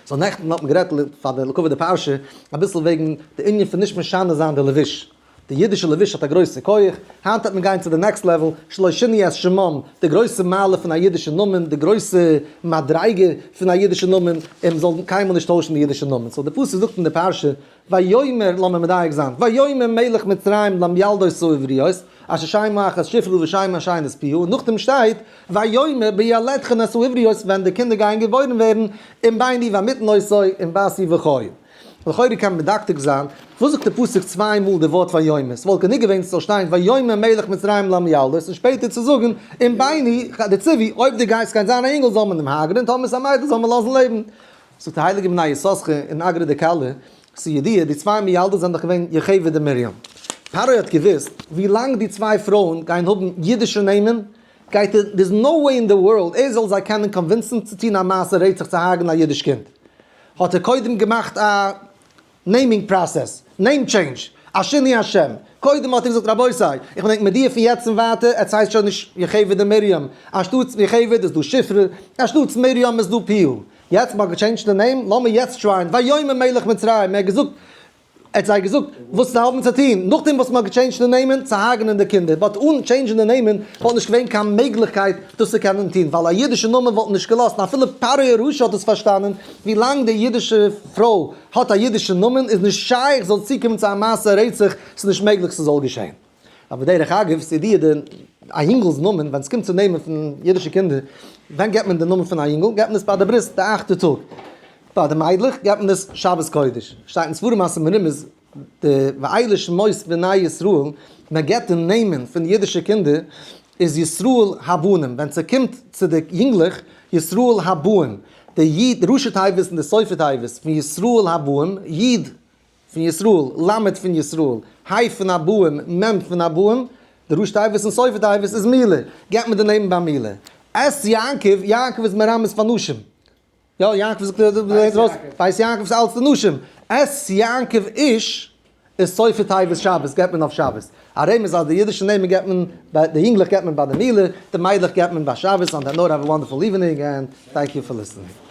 So נעכטן האט מען גערעדט פאר די לכבוד די פרשה אביסל וועגן די ענין פון נישט משנה זיין די לבוש. די אידישע לבוש האט א גרויסע כח, היינט וועט מען גיין צו די next level, שלא שינו את שמם, די גרויסע מעלה פון א אידישע נאמען, די גרויסע מדריגה פון א אידישע נאמען, און מען זאל קיינמאל נישט טוישן די אידישע נאמען. So די פסוק זאגט אין די פרשה, ויאמר, לאמיר מדייק זיין, ויאמר מלך מצרים למיילדות העבריות, אשר שם האחת שפרה ושם השנית פועה, און נאכדעם שטייט, ויאמר בילדכן את העבריות, ווען די קינדער גייען געבוירן ווערן, אם בן הוא המתן אותו, אם בת היא וחיו. לכאורה קען מען מדקדק זיין, וואס זאגט די פסוק צוויי מאל די ווארט ויאמר? ס'וואלט גענוג געווען ס'זאל שטיין ויאמר מלך מצרים למיילדות און שפעטער צו זאגן אם בן הוא, די ציווי, אויב די גייסט גיין זיין א אינגל זאל מען אים הרג'נען, טאמער ס'איז א מיידל זאל מען לאזן לעבן. זאגט די הייליגע בני יששכר אין אגרא דכלה, ס'איז ידוע, די צוויי מיילדות זענען דאך געווען יוכבד און מרים. פרעה האט געוואוסט, ווי לאנג די צוויי פרויען גייען האבן אידישע נעמען, גייט ער, there's no way in the world ער זאל זיי קענען convince ן צו טון א מעשה רצח צו הרג'נען א אידיש קינד. האט ער קודם געמאכט א naming process, name change, א שינוי השם, קודם האט ער געזאגט רבותי, איך בין ענק מודיע פון יעצט און ווייטער, עטס הייסט שוין נישט יוכבד און מרים, אנשטאטס יוכבד איז דא שפרה, אנשטאטס מרים איז דא פועה, יעצט מ'האט געטשעינדזשט די name, לאמיר יעצט try ען, ויאמר מלך מצרים, ער האט געזאגט, ער האט זיי געזאגט וואס זיי האבן צו טון, נאכדעם וואס מען האט געטשעינדזשט די נעמען, צו הרג'נען די קינדער, but אן טשעינדזשן די נעמען וואלט נישט געווען קיין מעגליכקייט דאס צו קענען טון, ווייל א אידישע נאמען וואלט נישט געלאזט, און אפילו פרעה הרשע האט עס פארשטאנען, ווי לאנג די אידישע פרוי האט א אידישע נאמען איז נישט שייך זאל צוקומען צו א מעשה רצח, ס'איז נישט מעגליך ס'זאל געשען. אבער דרך אגב, ס'איז ידוע די א יונגל'ס נאמען, ווען ס'קומט צו נעמען פון אידישע קינדער, ווען געבט מען די נאמען פון א יונגל? געבט מען עס ביי די ברית די אכטע טאג. ביי די מיידלעך געבט מען עס שבת קודש. שטייט אין ספרים אז ס'מרומז די ואלה שמות בני ישראל, מען געבט די נעמען פון אידישע קינדער איז ישראל הבנים, ווען ס'קומט צו די יונגלעך, ישראל הבאים, די י' ראשי תיבות און די סופי תיבות פון ישראל הבאים, י' פון ישראל, ל' פון ישראל, ה' פון הבאים, מ' פון הבאים, די ראשי תיבות און סופי תיבות איז מילה, געבט מען די נעמען ביי מילה. את יעקב, יעקב איז מרמז פאר נשים. יא, יעקב זאגט ער, בית יעקב איז אלץ די נשים. את יעקב איש איז סופי תיבות שבת, געבט מען אויף שבת. א רמז אז די אידישע נעמען געבט מען, די יונגלעך געבט מען ביי די מילה, די מיידלעך געבט מען ביי שבת, on that note have a wonderful evening and thank you for listening.